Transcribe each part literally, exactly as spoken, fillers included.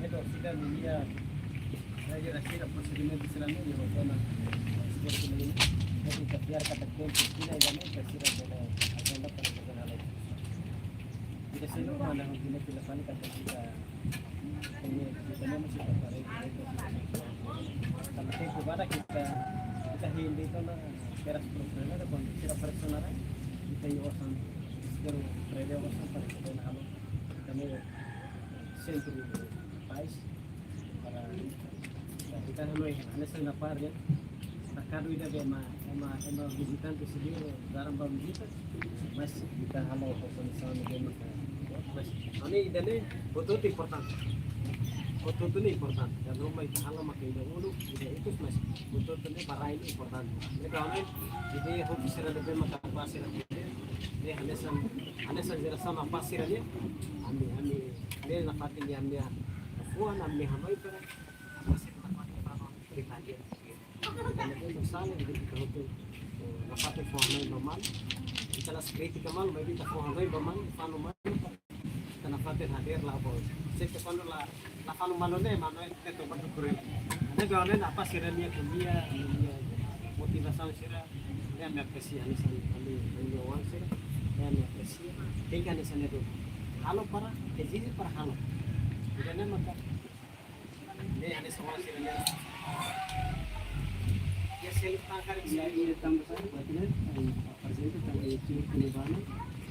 Ne'e to'o sida ninia, ya, ya, sira prosedimentu sira-ne'e, ya, rotona. Seperti ini, jadi kita biar kata tempu sira, ya, ne'e, sira bele agenda para kita hal itu. Jadi, sira mana yang punya pilihan kata kita, ini, kita ni masih tertarik, kita, kita, kita, kita, kita, kita, kita, kita, kita, kita, sira presiona, kita, kita, kita, kita, kita, sentru pais para, para kita hanoin, hanesan na par ya. Takadu ida be ema, ema, ema vizitante sendiri, dalam ba vizita, mas kita halo organisasi be maka, mas, ami ida-ne'e, betul importante. Betul itu importante. Dan rumah itu halo maka ida uluk, ida itu, mas, betul itu ne'e para ini importante. Jadi, ami, jadi, hobi sira be maka apa sira be, ne'e hanesan, hanesan sira sama apa sira ne'e, ami, ami, ne'e nafatin dia, ami, fuan, ami, hanoin para, apa sira nafatin para, pribadi. Jadi, misalnya, jadi, kita itu, eh, nafatin fuan, hanoin, normal. Kita las kritika mal, maybe kita fuan, hanoin, normal, fuan, normal. Ita nafatin hadeer la bos. Sente kuandu la, la fanu malu ne'e, malu ne'e, ne'e to'o bantu kure. Ne'e be ne'e apa sira-nia kuliah, nia motivasaun sira, ne'e ami apresia, hanesan ami, ami oan sira, ne'e ami apresia. Tenke hanesan ne'e duni. Halo para, ezije para halo. Ida ne'e maka, ne'e hanesan oan sira-nia. Ya, seluk tangkar, ya, ida tanba saida, buat ne'e, eh, apresenta, tanba itu, ini bana.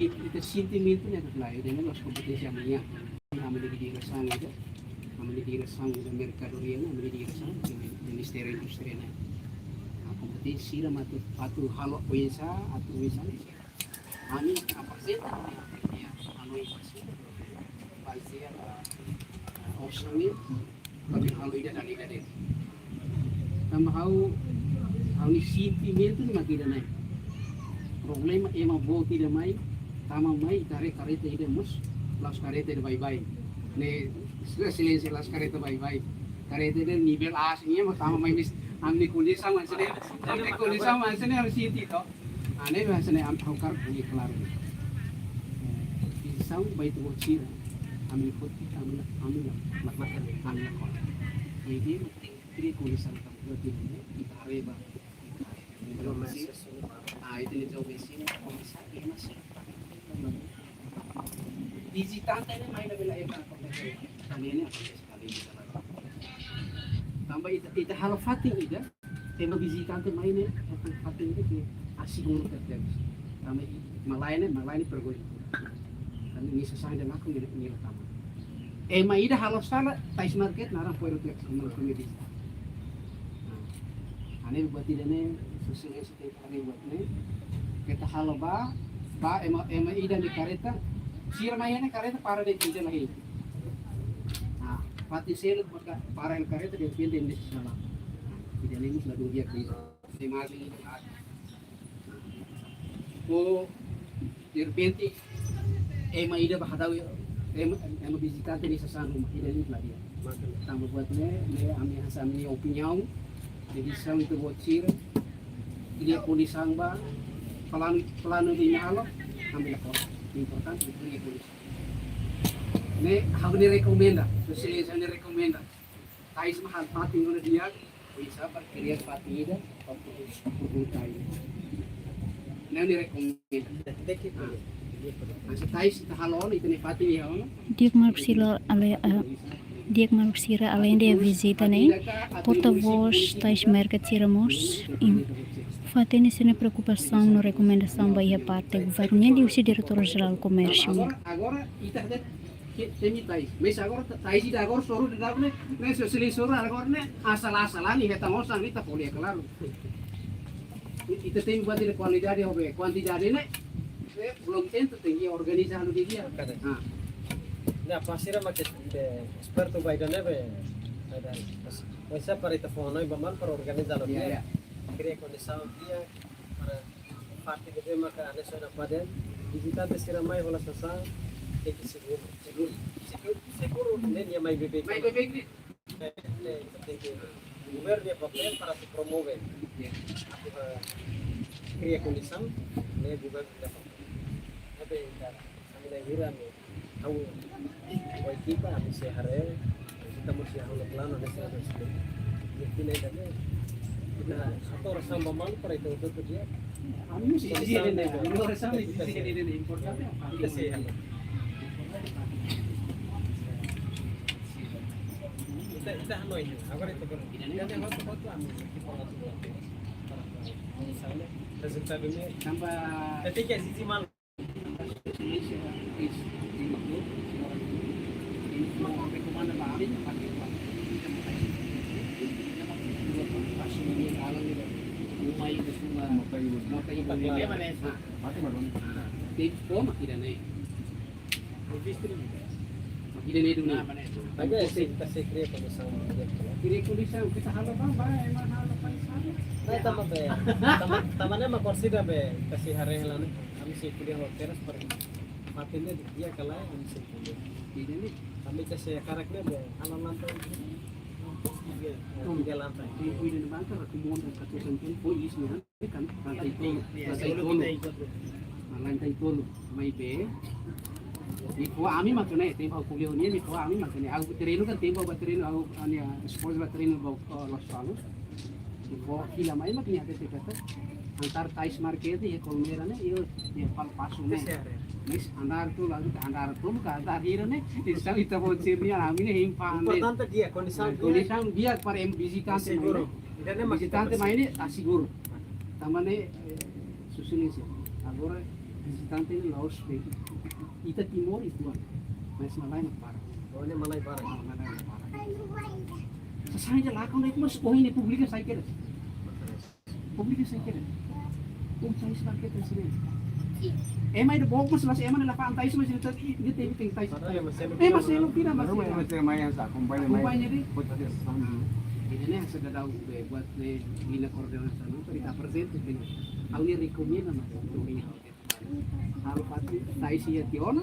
Ita sentimentu ne'e atu klaru, ida-ne'e la'ós kompeténsia ami-nia. Ami-nia diresaun ida, ami-nia diresaun ida merkadoria, ami-nia diresaun Ministériu Indústria ne'e. Nah, kompeténsia sira mak atu, atu halo oinsá, atu oinsá ne'e. Ami aprezenta ami-nia, ami-nia, ami-nia bazeia ba, eh, orsamentu, ami halo ida-ne'e, ida-ne'e. Tanba ha'u, ha'u-nia sentimentu ne'e mak ida-ne'e. Problema ema boot ida mai, tama mai, ita haree karreta ida mós, la'ós karreta ida baibain. Ne'e, sudah silensiu la'ós karreta baibain. Karreta ida nivel A, sini ema tama mai, mis, ami-nia kondisaun mak hanesan ne'e, ami-nia kondisaun mak hanesan ne'e, ami sente to. Ne'e mak hanesan ne'e, ami hakarak ko'alia klaru. Eh, desizaun ba ita-boot sira, ami foti, ami la, ami la, la, la, ami la ko'alia. Jadi, kria kondisaun tanba buat ida-ne'e, ita haree ba, ita haree ba. Ah, ita-nia joven sira, komesa, ema sira. Vizitante ne'e mai labele ema akontese. Tanba ne'e akontese kali di sana. Tanba ita, ita halo fatin ida, ema vizitante mai ne'e, ita fatin ida ke aseguru tebes. Tanba i-, malae ne'e, malae ne'e pergoi. Tanba nia sasán ida lakon nia, nia la tama. Ema ida halo sala, tais market, naran foin rute, ema foin vizita. Nah, hanesan buat ida-ne'e, sosial ese te kare buat ne'e. Keta halo ba, ba ema, ema ida nia karreta. Sira mai iha ne'e karreta para de'it ida la iha. Nah, fatin seluk maka para el karreta derrepente nia sasán. Ida-ne'e mós la dún di'ak ida. Tem mais ida. Ou derrepente ema ida ba hadau, ema, ema vizitante nia sasán ruma, ida-ne'e la di'ak. Tanba buat ne'e, ne'e ami hanesan ami-nia opiniaun, jadi selalu ita-boot sira, kria kondisaun ba, planu, planu ida ami halo, ami la ko'alia. Importante kria kondisaun. Ne'e, ha'u-nia rekomenda, sosial ese ha'u-nia rekomenda. Tais mak halo fatin ona di'ak, oinsá para kria fatin ida, para povu, povu tais. Ne'e ha'u-nia rekomenda. Hanesan tais ita halo ona, ita-nia fatin iha ona. Di'ak maluk sira ale-, ah, di'ak maluk sira alende vizita ne'e, portavós tais merkat sira mós, in-, fatin sira-nia preokupasaun no rekomendasaun ba iha parte governu, liuhusi Diretór Jerál Komérsiu. Agora, agora, ita ke, temi tais. Mas agora ta-, tais ida agora soru ida ne'e, ne'e sosial ese soru agora ne'e, asal-asalan, ita hetan osan, ita ko'alia klaru. I-, ita tenke buat ida kualidade ho be, kuantidade ne'e, eh, belum tentu tenke organiza halo didi'ak. Kada. Ah. Nah, pasti ada makin be, espertu ba ida-ne'e be, ada, mas, mas saya para ita foho noi ba malu para organiza halo di'ak. Iya, iya. Kria kondisaun di'ak, para parte ke tema ka ane sona paden, vizitante sira mai hola sasán, tenke seguru. Seguru. Seguru, seguru, ne'e nia mai beibeik. Mai beibeik. Eh, eh, tenke governu nia papél para atu promove. Ya. Atu, eh, kria kondisaun, ne'e governu nia papél. Tapi, ami na'in hira, ami, ha'u, ho ekipa, ami sei haree, ita mós sei halo planu, ami sei haree. Jadi, ita ne'e, ita, ita orasaun ba malu para ita hotu-hotu di'ak. Ami mós sei, ami mós sei, ami mós sei, importante. Ita sei haree. Ita, ita hanoin, agora ita ber-, ita ne'e hotu-hotu ami, ita hotu-hotu. Misalnya, rezultadu ne'e. Tanba ketika sisi malu. Tempu mak ida-ne'e. Mak ida-ne'e duni. Tapi ita sei kria kondisaun. Kria kondisaun, ita halo ba, ba, ema halo ba, halo. Nah, tama be. Tama, tama ne'e mak korsida be, ita sei haree hela ne'e. Ami sei kuliah hotel seperti. Fatin ne'e di'ak ka lae, ami sei kuliah. Ida-ne'e. Ami ita sei hakarak ne'e be, halo lantai. Tiga, tiga lantai. Tempu ida-ne'e bangka, aku mau dan katusan tempu, is, ya. Kan, lantai tolu, lantai tolu. Nah, lantai tolu, mai be. Nia fó ami mak ne'e, tempu ha'u ko'alia ho nia, nia fó ami mak ne'e. Ha'u treinu kan, tempu ha'u bá treinu, ha'u, ha'u-nia espoza bá treinu ba, eh, Lospalos. Nia fó fila mai mak nia hatete katak antar tais markete iha Kolmera ne'e, iha, iha Palo Pasu ne'e. Tes ya, ya. Mas andar tolu, lalu andar tolu ka andar hira ne'e, entaun ita-boot sira-nia, ami-nia hein fa'an ne'e. Importante di'ak, kondisaun di'ak. Kondisaun di'ak para em vizitante mai ne'e. Seguru. Ida-ne'e mak vizitante mai ne'e asegura. Tanba ne'e, eh, Sua Exelénsia, agora vizitante ne'e la'ós be ita Timor uitoan, mas malae mak barak. Oh, ne'e malae barak. Ah, malae mak barak. Sasán ida lakon ne'e, mas ohin ne'e públiku sai kedas. Públiku sai kedas. Um tais markete sini. Ema ida book mas, mas ema ne'e la fa'an tais mas, ita, ita, ita, ita, tais. Padahal ema seluk, ema seluk tidak mas. Rumah ema seluk mai yang sa, akompaña mai. Akompaña de'it. Buat tadi sasán. Ida-ne'e hanesan daudaun be buat ne'e, nia koordenasaun, ita aprezenta, ha'u-nia rekomenda mak, ha'u-nia halo fatin tais iha tiha ona,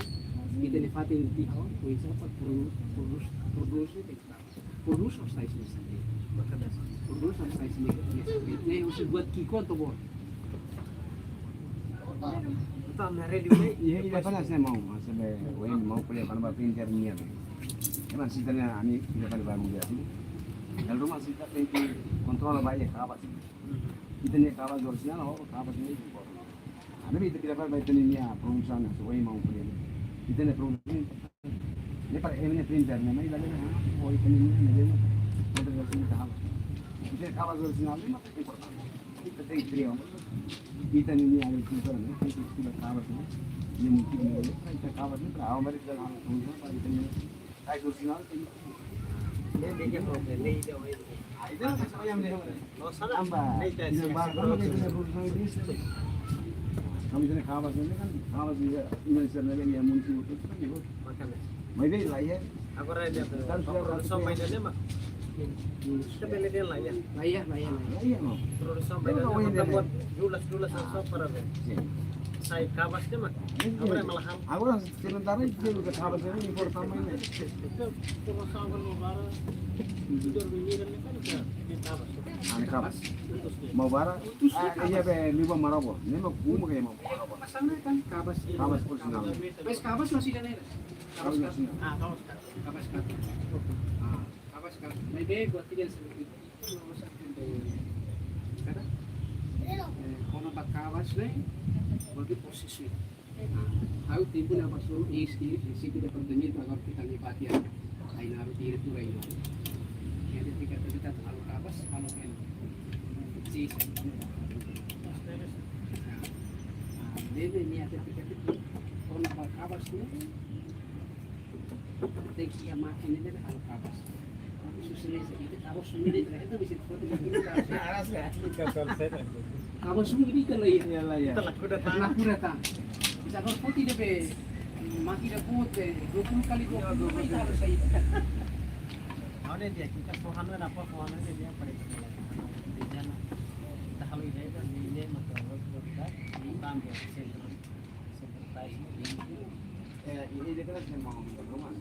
ita-nia fatin tiha ona, kuinsa pa prodús, prodús, prodús, prodús ho tais ne'e sendiri. Prodús ho tais ne'e sendiri. Ne'e, husi buat ki'ikoan to'o boot. Entaun, na reli ne'e, iya, iya, panas ne'e mau, mas be, ohin mau ko'alia kona-ba printer nian. Ema sita ne'e, ami, ita fali ba mundial sini. Dala ruma sita tenke kontrola ba iha kabas. Ita-nia kabas originál, ho kabas ne'e impor. Ami ita tidak fali ba ita-nia produsaun ne'e, so, ohin mau ko'alia. Ita-nia produsaun ne'e para ema-nia printer ne'e, mas ita lembra, oh, ita-nia ne'e, ne'e, ne'e, ita-nia kabas originál ne'e mak importante. Ita tenke kria. Ita-nia agrikultór ne'e, ita tenke kria kabas ne'e. Nia mungkin ne'e, ita kabas ne'e, para aumenta a produsaun, para ita-nia tais originál, ita-nia. Ne'e, ne'e ke problema, ne'e ida, ne'e. Ah, ida ne'e sama yang dia. Oh, salah. Tanba, ne'e ita ida sih, baru, sih, kamu sih, sih, produsaun ne'e. Kami sini kabas ne'e kan, kabas ne'e, ini sih ne'e, yang mungkin itu kan, ya. Makanya. Mas be, laiha. Agora ida, kan sudah produsaun ratus mai ida-ne'e mak. Hmm. Ita bele dehan laiha. Laiha, laiha, laiha. Laiha, no? Produsaun mai ida-ne'e mak, buat dulas-dulas só para be. Sin. Sai kabas ne'e mak. Sin. Agora malahan. Agora sementara ita kabas ne'e impor também, né? Ita produsaun agora mau bara, ita dormir ne'e kan ita, ita kabas. Ah, ne'e kabas. Terus ne'e. Mau bara, ah, iya be, liba Marobo. Ne'e mak uma ke mau Marobo. Mas ne'e kan kabas. Kabas originál. Mas kabas masih ada ne'e. Kabas, kabas. Ah, kabas, kabas. Kabas, kabas. Ah, kabas, kabas. Mas be buat tidak seperti itu, nggak usah sampai, kada? Eh, kona-ba kabas ne'e, buat itu posisi. Ah, ha'u tempu ne'ebá só, is, is, prinsípiu departamentu agora ita-nia batia. Ainaro diretór Ainaro. Nia dehan katak ita halo kabas, halo en. Sin, sin. Ah, ne'ebé nia dehan katak kona-ba kabas ne'e, tenke iha mákina ne'ebé halo kabas. Só se ita kabas sumi ne'e, ita bisa foti mákina kabas. Aras ya. Kabas sumi ita laiha. Iya, laiha. Ita laku datang. Laku datang. Bisa foti de'it be, mákina boot, dua puluh kali dua puluh, ita harus sai. Agora ida, ita fó hanoin, apa fó hanoin ida, para ita. Ita halo ida, ida, ida, ida, mak, mak, mak, mak, mak, mak, mak, mak, mak,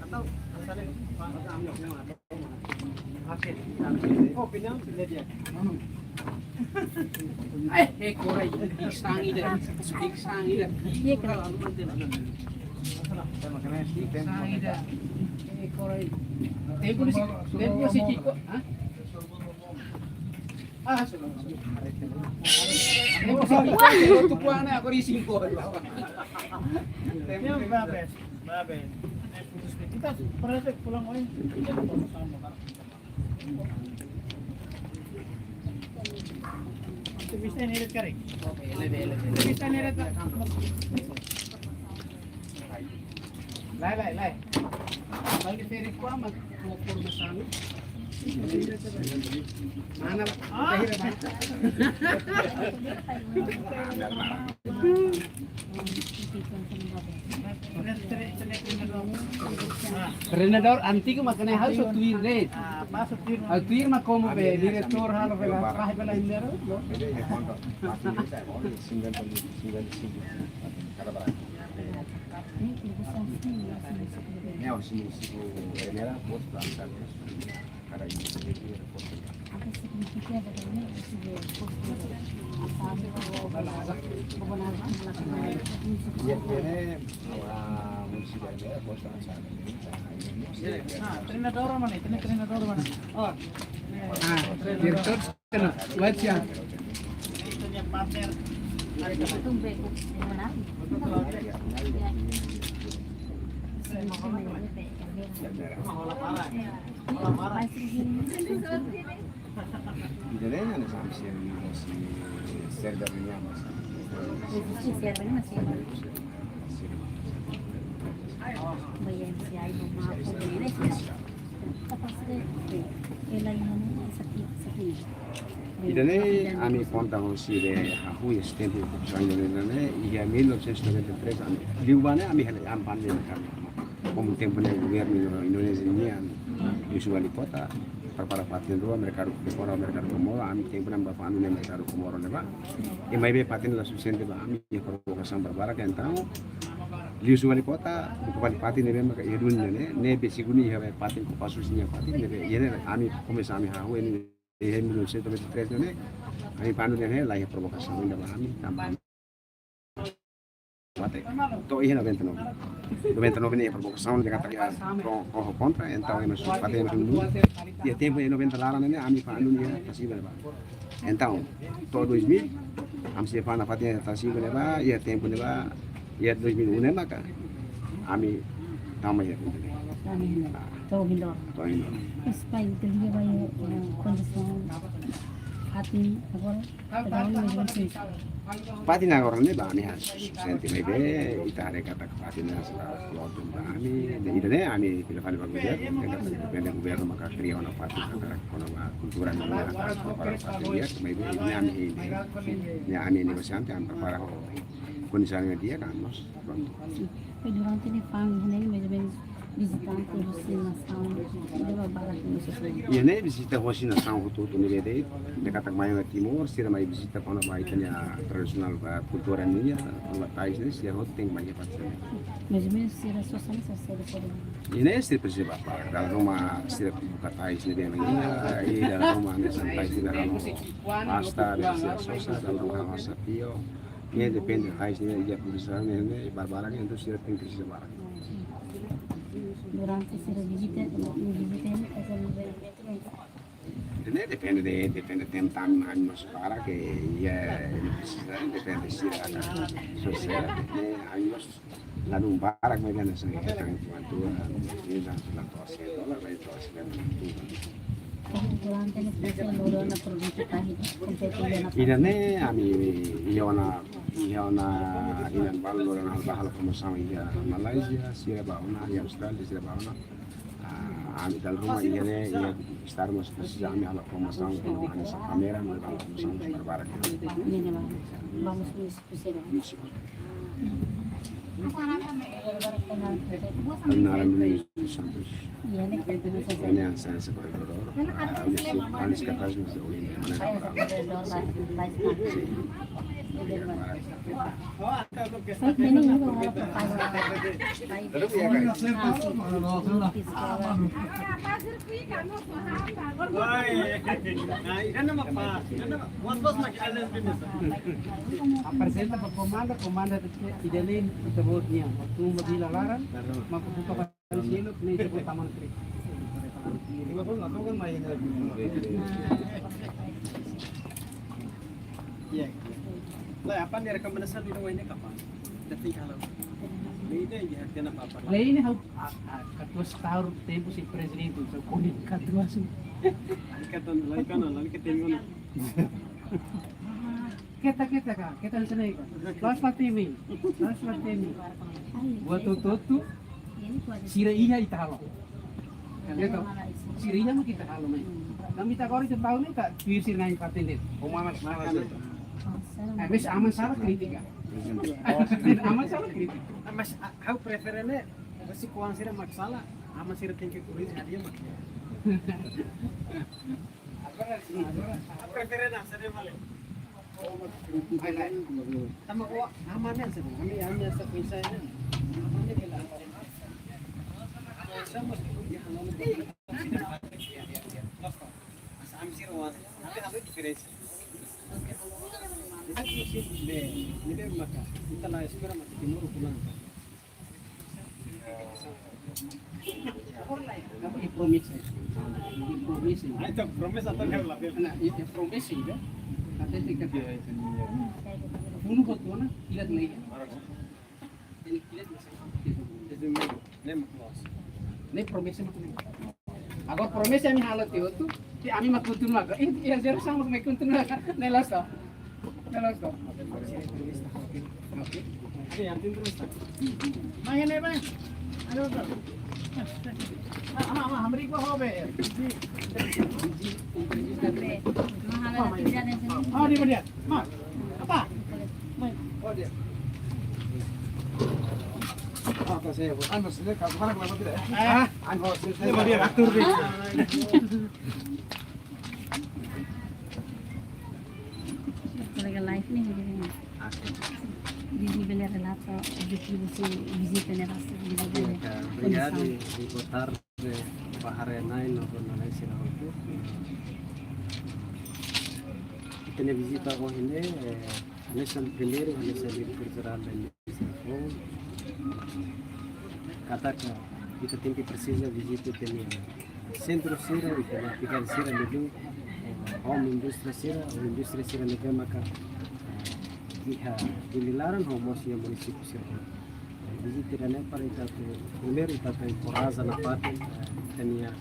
Atau, misalnya, Oke. Opinion, media. Eh, eh, korai, iksan ida, iksan ida. Iksan ida. Eh, korai. Tempu di si, tempu si Kiko, ha? Ah, sudah, sudah. Tempu si Kiko, tu kuana, aku di singko. Tempu di babe, babe. Kita pernah pulang, oi. Kita sama, kan? Bisa ini, Rit, kari? Bisa ini, Rit. Lai, lai, lai. Bagi seri kuama, mau kurma sami. Treinadór antigu mak ne'e ha'u só tuir de'it. Ha'u tuir mak komu be diretór halo bela trahe bela hindero. Ah, treinadór mana? Ita-nia treinadór mana? Oh. Ah, diretór. Kena, wajah. Ida-ne'e ami konta hosi be hahú ya tempu ida-ne'e, iha mil novecentos noventa e três ami. Liu ba ne'e ami hela ami pande kan. Komu tempu ne'e governu Indonézia nian, Lioso Walikota, prepara fatin rua, merkadu Komoro, merkadu Komoro, ami tempu ne'e ba fanu ne'e merkadu Komoro ne'ebá. I maibé fatin la sufisiente ba ami, iha provokasaun barbarak, entaun Lioso Walikota, buka fali fatin ne'ebé maka iha duni ne'e, ne'ebé segundu iha be fatin Kopassus nia fatin ne'ebé, iha ne'e ami komesa ami hahú ne'e, iha mil novecentos noventa e três ne'e, ami fanu ne'e la iha provokasaun ida ba ami, tanba mate. To'o iha noventa e nove. Noventa e nove ne'e provokasaun ne'e katak iha pro, pro kontra, entaun ema susu fatin ema susu. Iha tempu iha noventa laran ne'e ami fanu iha tasi ne'ebá. Entaun, to'o dois mil, ami sei fanu fatin iha tasi ne'ebá, iha tempu ne'ebá, iha dois mil e um ne'e maka ami tama iha tempu ne'e. Ami hina. Ah. To'o hindor. To'o hindor. Mas pai, ita lia ba iha, eh, kondisaun fatin agora, agora mais ou menos isso. Fatin agora ne'e ba ami ha'u sente maibé, ita haree katak fatin ne'e sala lotu ba ami, ida-ne'e ami telefone ba governu, ita telefone governu maka kria ona fatin katak kona-ba kultura ne'e, para fatin di'ak, maibé ida-ne'e ami, ne'e ami negosiante, ami prepara ho kondisaun ne'e di'ak, ami mós prontu. E durante ne'e fanu ne'e, mais ou menos, vizitante hosi nasaun, ida ba barak ne'e sosiál. Iha ne'e vizita hosi nasaun hotu-hotu ne'ebé de'it, ne'e katak mai ona Timor, sira mai vizita kona-ba ita-nia tradisionál ba kultura nian, kona-ba tais ne'e, sira hotu tenke mai iha fatin ne'e. Mais ou menos sira sosa ne'e, sosa de sira. Iha ne'e sira presiza ba, ba, dala ruma sira buka tais ne'ebé mak iha, i dala ruma hanesan tais ne'ebé halo pasta, sira sosa, dala ruma halo sapio. Ne'e depende tais ne'e, iha produsaun ne'e, ne'e barbarak, entaun sira tenke presiza barak. Durante sira vizita, vizita ne'e, asa ne'e, ne'e depende de, depende tempu tan, ami mós barak, ke iha nesesidade, depende sira aka sosiál, ne'e ami mós ladún barak, maibé hanesan ita-nia kuantu, ah, ida, la to'o satu dolar, la to'o satu dolar. Durante ne'e, sira lori ona produtu karik, kompete ona. Ida-ne'e, ami, iha ona, iha ona, inan balu lori ona halo, halo promosaun iha Malázia, sira ba ona, iha Austrália, sira ba ona. Ah, ami dala ruma iha ne'e, iha Star mós presiza ami halo promosaun, kona-ba hanesan kamera, ami halo promosaun mós barbarak. Ne'e, ne'e, vamos, vamos, vamos. Naran Luis dos Santos. Iha ne'e, iha ne'e, hanesan, hanesan koordenadór. Ah, ami sei, ami sei kapás, mas eu lembro, mana. Sin. Aprezenta ba komanda, komanda dehan ida-ne'e ita-boot nian. Tumba bila laran, maka buka ba seluk, ne'e ita-boot tama ona kri. Iya. Lah, apa nih rekomendasi di rumah ini kapan? Tapi kalau ini dia hati apa apa? Lah ini hau, a, a, katuas tahun tempu si prezidente, so kuni katuas. Kata lagi kan, lagi ketemu. Keta, keta ka, keta hanesan ne'e ka. Pas la temi, pas la temi. Buat hotu-hotu, sira iha ita halo. Kan keta? Sira-nia mak ita halo mai. Tanba ita agora ita tahu ne'e ita tuir sira-nia fatin de'it. Uma mas mana. Eh, mas aman sala kritika. Aman sala kritika. Mas ha'u prefere ne'e, se kuandu sira mak sala, aman sira tenke korrije hadi'a mak. Prefere ne'e, sira bele. Tanba ko aman ne'e sira, ami, ami asa kuisa ne'e. Aman ne'e bele. Sama seperti halo. Mas ami sira wan, ami halo diferensa. Jadi, musim be, ne'ebé maka, ita la espera maka Timor pulang. Kamu i promesa. I promesa. Ah, itu promesa atau enggak lah, Bel? Nah, i, i promesa itu. Kata itu kata. Bunuh buat mana? Kilat lagi. Ne'e promesa mak ne'e. Agora promesa ami halo tiha hotu, se ami mak kontinua. Ih, iya, zero sama mak kontinua. Ne'e loos to. Ne'e loos to. Oke. Oke. Mai ne'e, mai. Ayo, Bro. Ah, ah, ah, hamri ko ho be. Mahal tidak ada sini. Oh, di mana? Ma, apa? Mai. Oh, dia. Ah, apa saya buat? Anu, sini, kalau kemana, kenapa tidak, ya? Ah, anu, sini, sini, dia atur, deh. Kolega live ne'e, jadi ne'e. Oke. Jadi bele relata objetivu husi vizita ne'e, rasa, jadi bele. Obrigadu, kondisaun. Boa tarde. Ba haree-na'in no dona-na'in sira hotu. Ita-nia vizita ohin ne'e, eh, hanesan primeiru, hanesan diretór jerál da administrasaun. Katak ita tenke presiza vizita ita-nia sentru sira, ita-nia atividade sira liuliu, eh, home indústria sira, home indústria sira ne'ebé maka, eh, iha Dili laran, ho mós iha munisípiu sira. Vizita ida-ne'e para ita atu, primeiru ita atu enkoraja nafatin, eh, ita-nia,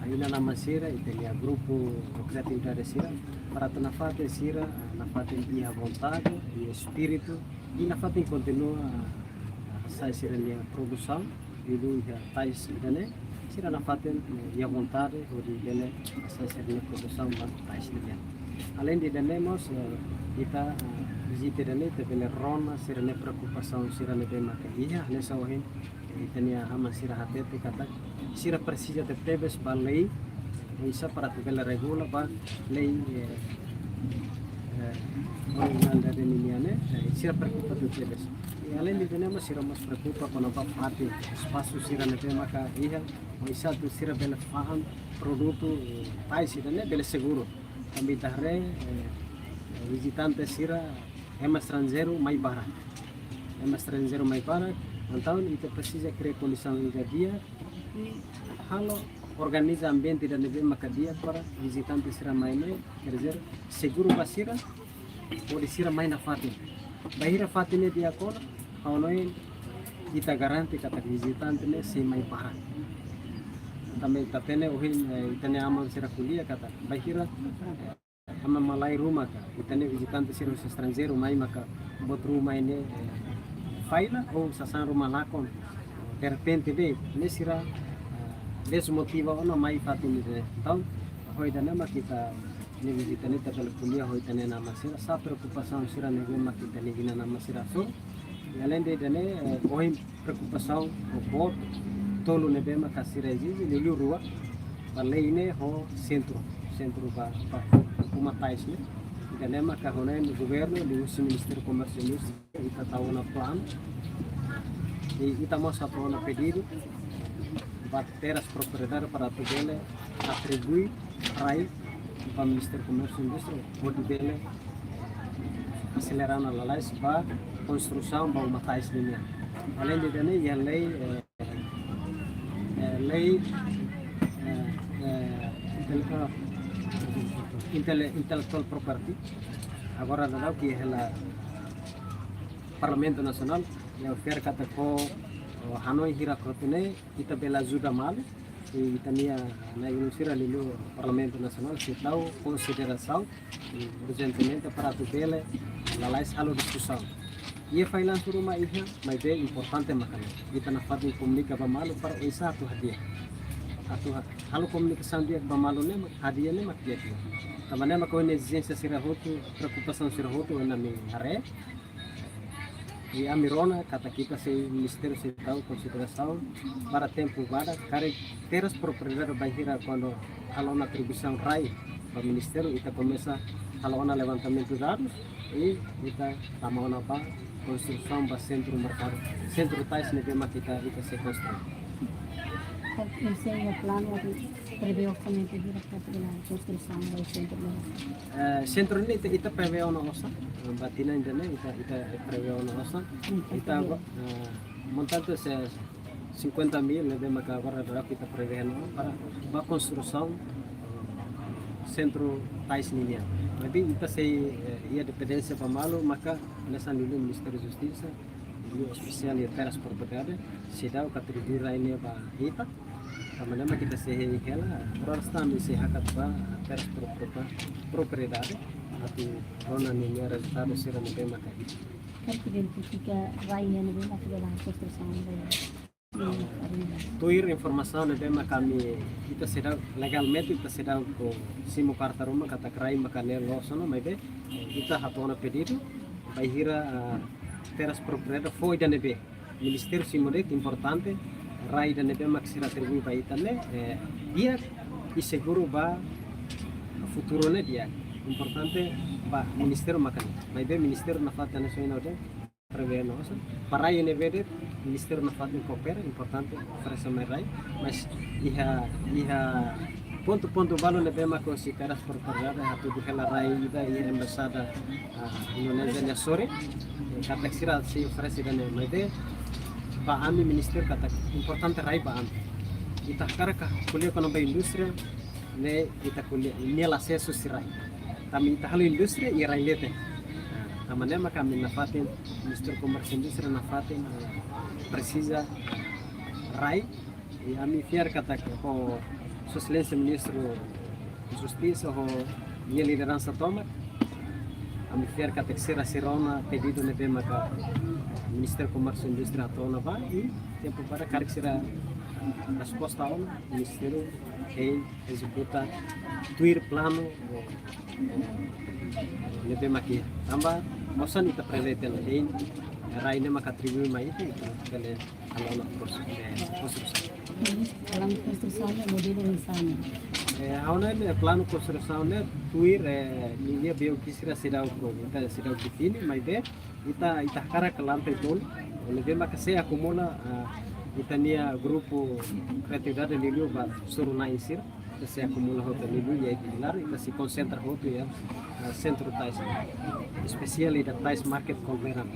eh, inan-aman sira, ita-nia grupu kriatividade sira, para atu nafatin sira, eh, nafatin iha vontade, iha espíritu, i nafatin kontinua, eh, hasa'e sira-nia produsaun, liuliu iha tais ida-ne'e, sira nafatin, eh, iha vontade hodi bele hasa'e sira-nia produsaun ba tais ida-ne'e. Aleinde ida-ne'e mós, eh, ita, eh, vizita ida-ne'e ita bele rona sira-nia preokupasaun sira ne'ebé maka iha, hanesan ohin, eh, ita-nia aman sira hatete katak sira presiza tebetebes ba lei, oinsá para atu bele regula ba lei, eh, eh, originál da Dili nian ne'e, eh, sira preokupa tebetebes. I aleinde ida-ne'e mós sira mós preokupa kona-ba fatin, espasu sira ne'ebé maka iha, oinsá atu sira bele fahan produtu, eh, tais ida-ne'e bele seguru. Tanba ita haree, eh, eh, vizitante sira ema estranjeiru mai barak. Ema estranjeiru mai barak, entaun ita presiza kria kondisaun ida di'ak, i halo organiza ambiente ida ne'ebé maka di'ak para vizitante sira mai ne'e, quer dizer, seguru ba sira, hodi sira mai nafatin. Bainhira fatin ne'e di'ak ona, ha'u hanoin ita garante katak vizitante ne'e sei mai barak. Tanba ita hatene ohin, eh, ita-nia aman sira ko'alia katak bainhira, eh, aman malae ruma ka, ita-nia vizitante sira husi estranjeiru mai maka buat ruma ne'e, eh, falla ou sasán ruma lakon, derrepente de'it, ne'e sira, eh, desmotiva ona mai fatin ne'e. Entaun, ho ida-ne'e mak ita-nia vizita ne'e ita bele ko'alia ho ita-nia aman sira, sá preokupasaun sira ne'ebé mak ita-nia inan-aman sira hasoru. I aleinde ida-ne'e, eh, ohin preokupasaun boot tolu ne'ebé maka sira ezije, liuliu rua, ba lei ne'e ho sentru, sentru ba, ba uma tais ne'e. Ida-ne'e maka ha'u hanoin governu liuhusi Ministériu Komérsiu Indústria, ita tau ona planu. I ita mós atu ona pedidu ba terras propriedade para atu bele atribui rai ba Ministériu Komérsiu Indústria, hodi bele aselera ona lalais ba konstrusaun ba uma tais nian. Aleinde ida-ne'e, iha lei, eh, eh, lei, eh, eh, intel-, eh, intele-, intellectual property. Agora daudaun ke hela Parlamentu Nasionál, iha fiar katak ho, oh, hanoin hirak hotu ne'e, ita bele ajuda malu, i ita-nia na'i-ulun sira liuliu Parlamentu Nasionál sei tau konsiderasaun, i urjentemente para atu bele lalais halo diskusaun. Iha failansu ruma iha, maibé importante maka ne'e. Ita nafatin komunika ba malu para oinsá atu hadi'a. atu ha-, halo komunikasaun di'ak ba malu ne'e mak hadi'a ne'e mak di'ak. Tanba ne'e mak ohin ezijénsia sira hotu, preokupasaun sira hotu ohin ami haree. I ami rona katak ita sei, ministériu sei tau konsiderasaun para tempu badak, karik terras propriedade bainhira kuandu halo ona atribuisaun rai ba ministériu, ita komesa halo ona levantamentu dadus, i ita tama ona ba konstrusaun ba sentru merkadu, sentru tais ne'ebé mak ita, ita sei konstrui. Imi-nia planu atu prevee orsamentu hira para konstrusaun ba sentru ne'e? Eh, sentru ne'e ita, ita prevee ona osan, ba tinan ida-ne'e ita, ita prevee ona osan. Hmm, ita, oke. Ba, eh, montante se cinquenta mil ne'ebé maka agora daudaun ita prevee ona para ba konstrusaun, eh, sentru tais ninian. Maibé ita sei, eh, iha dependénsia ba malu, maka hanesan liuliu Ministériu Justisa, liuliu espesiál iha terras propriedade, seidauk atribui rai ne'e ba ita. Tanba ne'e mak ita sei hein hela, agora ami sei hakat ba terras pro-, pro-, propriedade, atu rona ninia rezultadu sira ne'ebé maka ita. Karik identifika rai ne'ebé maka bele konstrusaun ba. Tuir informasaun ne'ebé maka ami, ita seidauk, legalmente ita seidauk simu karta ruma katak rai maka ne'e loos ona, maibé ita hato'o ona pedidu, bainhira, ah, terras propriedade fó ida ne'ebé ministériu simu de'it importante, rai ida ne'ebé mak sira atribui ba ita ne'e, eh, di'ak i seguru ba futuru ne'e di'ak. Importante ba ministériu maka ne'e. Maibé ministériu nafatin hanesan ohin ha'u dehan, prevee ona osan. Para rai ne'ebé de'it, ministériu nafatin koopera, importante oferese mai rai. Mas iha, iha pontu-pontu balu ne'ebé mak husi terras propriedade hatudu hela rai ida iha embaixada, ah, Indonézia nia sorin, katak sira sei oferese ida-ne'e, maibé ba ami ministériu katak importante rai ba ami. Ita hakarak ko'alia kona-ba indústria, ne'e ita ko'alia, nia la asesu husi rai. Tanba ita halo indústria iha rai leten. Nah, tanba ne'e maka ami nafatin, Ministériu Komérsiu Indústria nafatin, eh, presiza rai. I ami fiar katak ho Sua Exelénsia Ministru Justisa ho nia lideransa tomak, ami fiar katak sira sei rona pedidu ne'ebé maka Ministériu Komérsiu Indústria hato'o ona ba, i tempu badak karik sira resposta ona, ministériu hein ezekuta tuir planu ne'ebé mak iha. Tanba osan ita prevee tiha ona, hein rai ne'e maka atribui mai ita, ita bele halo ona pros-, eh, konstrusaun. Planu konstrusaun ne'e modelu oinsá? Eh, ha'u hanoin ne'e planu konstrusaun ne'e tuir, eh, ninia B O Q sira seidauk, ita seidauk define, maibé ita, ita hakarak lanta tolu, ne'ebé maka sei akumula, ah, ita-nia grupu kriatividade liuliu ba soru-na'in sira, ita sei akumula hotu liuliu iha Pilar, ita sei konsentra hotu iha, ah, sentru tais, espesiál iha tais market Colmeran.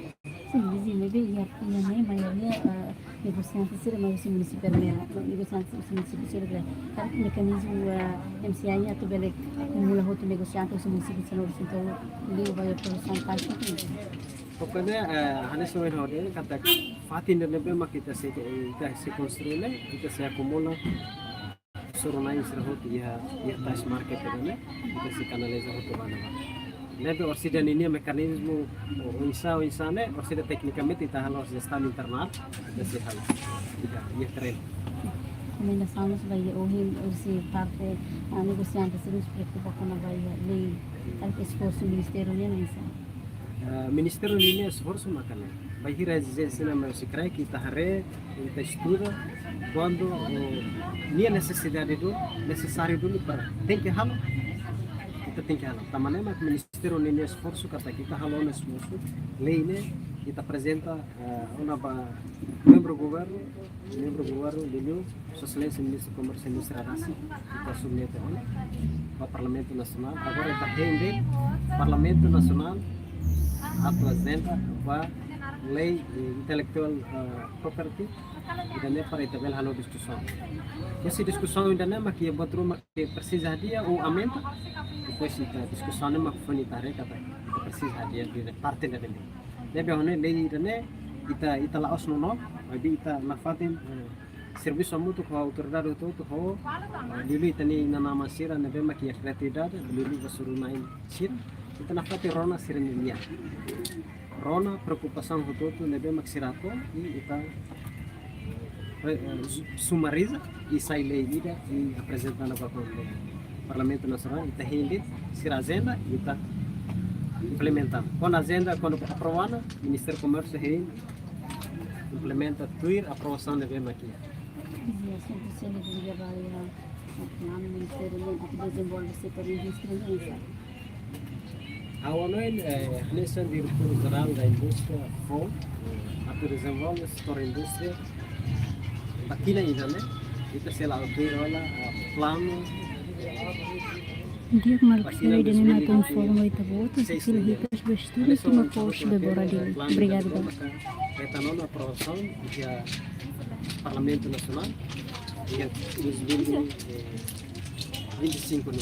Sin, viziñu, maibé iha, iha ne'e maioria, ah, negosiante sira mai husi munisípiu Ermera, negosiante husi munisípiu sira. Karik mekanizmu, ah, M C I atu bele akumula hotu negosiante husi munisípiu sira hotu, entaun liu ba iha produsaun tais ne'e. Pokoknya, eh, hanesan ohin ha'u dehan katak fatin ida ne'ebé mak ita sei, ita sei konstrui ne'e, ita sei akumula soru-na'in sira hotu iha, iha tais market ne'e, ita sei kanaliza hotu ba ne'ebá. Ne'ebé orsida ninia mekanizmu, o, oinsá, oinsá ne'e, orsida teknikamente ita halo jestaun internál, ita sei halo. Iha, iha terrenu. Rekomendasaun ba iha ohin, husi parte, ah, negosiante sira mós preokupa kona-ba iha lei, karik esforsu ministériu nian oinsá? Ah, ministériu ninia esforsu maka ne'e. Bainhira ezijénsia ne'e mai husi kraik, ita haree, ita estuda, kuandu, oh, nia nesesidade duni, nesesáriu duni para tenke halo, ita tenke halo. Tanba ne'e mak ministériu ninia esforsu katak ita halo ona esforsu, lei ne'e, ita aprezenta, ah, ona ba membru governu, membru governu liuliu, Sua Exelénsia Ministru Komérsiu Indústria rasik, ita submete ona ba Parlamentu Nasionál. Agora ita hein de'it Parlamentu Nasionál aprezenta ba lei, eh, intellectual, eh, property, ida-ne'e para ita bele halo diskusaun. Husi diskusaun ida-ne'e mak iha buat ruma ke presiza hadi'a ou aumenta, depois ita diskusaun ne'e mak fó ita haree katak ita presiza hadi'a parte ida-ne'e. Ne'ebé ohin lei ida-ne'e ita, ita la'ós nonook, maibé ita nafatin, eh, servisu hamutuk ho autoridade hotu-hotu ho, eh, liuliu ita-nia inan-aman sira ne'ebé mak iha kriatividade, liuliu ba soru-na'in sira, ita nafatin rona sira-nia lian. Rona preokupasaun hotu-hotu ne'ebé mak sira hato'o, i ita, eh, eh, su-, sumariza i sai lei ida i aprezenta ona ba Parlamentu Nasionál, ita hein de'it, sira ajenda, ita implementa. Kuandu ajenda, kuandu aprova ona, Ministériu Komérsiu hein implementa tuir aprovasaun ne'ebé mak iha. Yes, entonces, ele deveria avaliar o plano, Ministério, atu dezenvolve setór indústria, não sabe? Ha'u hanoin, eh, hanesan Diretór Jerál da Indústria fó, eh, atu dezenvolve setór indústria, ba tinan ida-ne'e, ita sei la altera ona, eh, planu. Di'ak, maluk sira, ida-ne'e mak informa ita-boot, sira hikas ba estudu Timor Post ba agora. Obrigadu. Hetan ona aprovasaun iha Parlamentu Nasionál iha dois mil e vinte e cinco, no